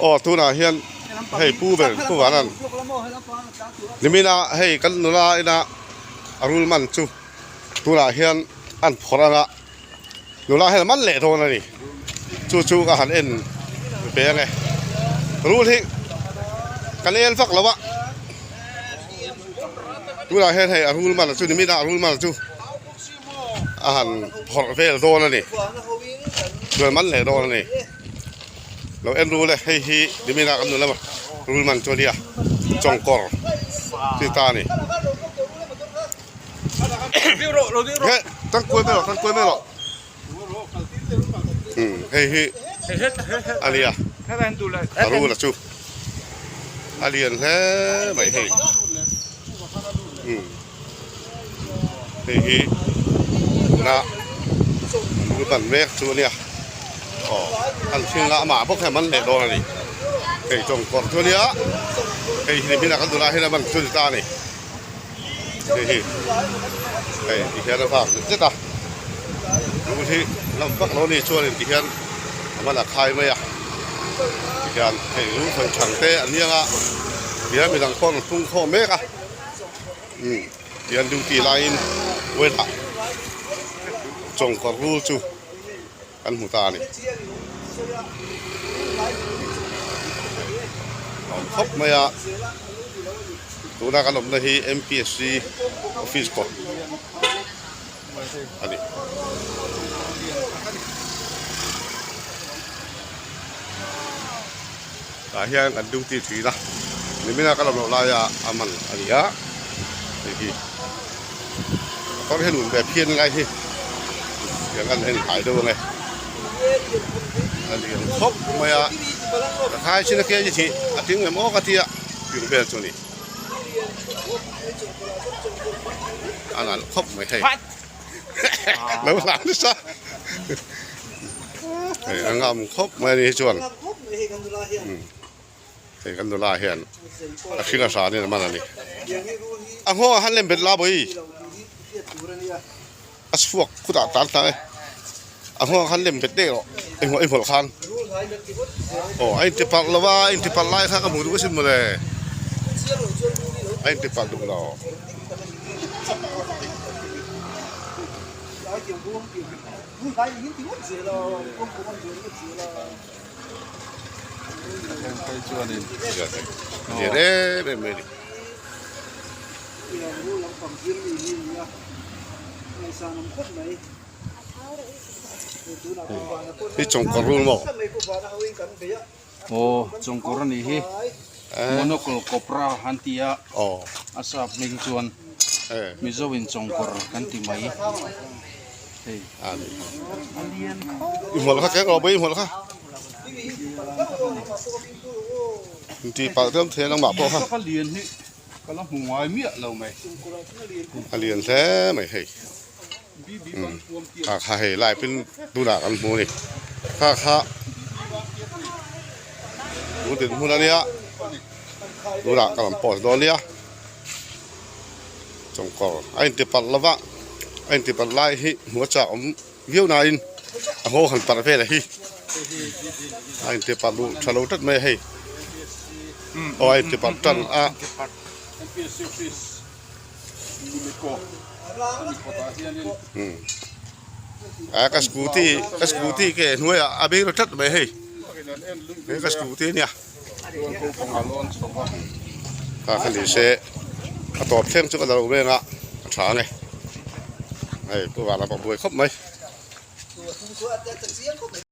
Aw tunah hian hei pu ber pu vanan nimina hei kan nula ina a rul man chu tunah hian an phawrh anga nula hian a man leh dawn a ni chu chu ka han en ve ange rul hi kan el vak lo a tunah hian hei a rul man chu nimina a rul man chu. a han phawrh vel dawn a ni chuan man leh dawn a ni lo en rul e hei hi nimina kan nula rul man chu a nia chawngkawr chi ta a ni he tang kual mai rawh tang kual mai rawh umm hei hi a nia a rul a chu a lian hle mai hei umm. Hei hi tuna lu ban mek chu a nia aw an thil a amah bawk hian man leh dawn a ni hei tawngkawr chu a nia hei hi nimin ah kan dulah hian a man chu a ni ta a ni hei hi hei ti hian a vak zet zet a lu hi lam vak lo a ni chuanin ti hian a man a khai mai a ti hian hei lu sawi chhan te an ni ang a tihian midang pawh an rawn pung khawm mek a. Umm tihian duty laiin wait ah chawngkawr rul chu kan hmu ta a ni awm khawp mai a tuna kan awmna hi M P S C office kawt a ni. Tah hian kan duty thin a nimina ka lam loh laia a man a ni a hei hi motor hian un ve phian lai hi tiang an en hai deuh ange a lian khawp mai a ka khai chin a kg thih a tling em aw ka tia piung vel chu a ni a nalh khawp mai hei lo hlang nasa hei a ngam khawp mai a ni hi chuan hei kan nula hian a hring a hranin a man a ni a nghawng ah khan lem bet la bawi a chhuak khutah tan ta e a nghawng ah khan lem bet daih rawh i hmuh i hmawlh khan aw a inti palh lo a a inti palh lai kha ka hmuh duh asin mawle a inti palh duh lo. Lian em em mai a ni. Hi chawngkawr rul maw? Aw chawngkawr a nih hi monocle cobra an ti a a sap hming chuan mizo in chawngkawr kan ti mai hei. I hmual kha keng rawh bawi i hmual kha tih palh deuh thei a nangmah pawh kha. Ka lian hi ka la hmu ngai miah lo mai. A lian hle mai hei. Kha kha hei lai pin tunah kan hmu a ni kha kha tun din hmun a nia tunah ka rawn post dawn nia chawngkawr a inti palh lo va a inti palh lai hi hmuh a chak awm viau nain a haw han parh vel a hi a inti palh duh tha lo tlat mai a hei aw a inti palh tan a. A ka scooty ka scooty ke hnuaiah a beng ru tlat mai hei he ka scooty a nia kha kha ni se a tawp thleng chu ka la lo veng a a tha ang e hei pu vana pawh buai khawp mai.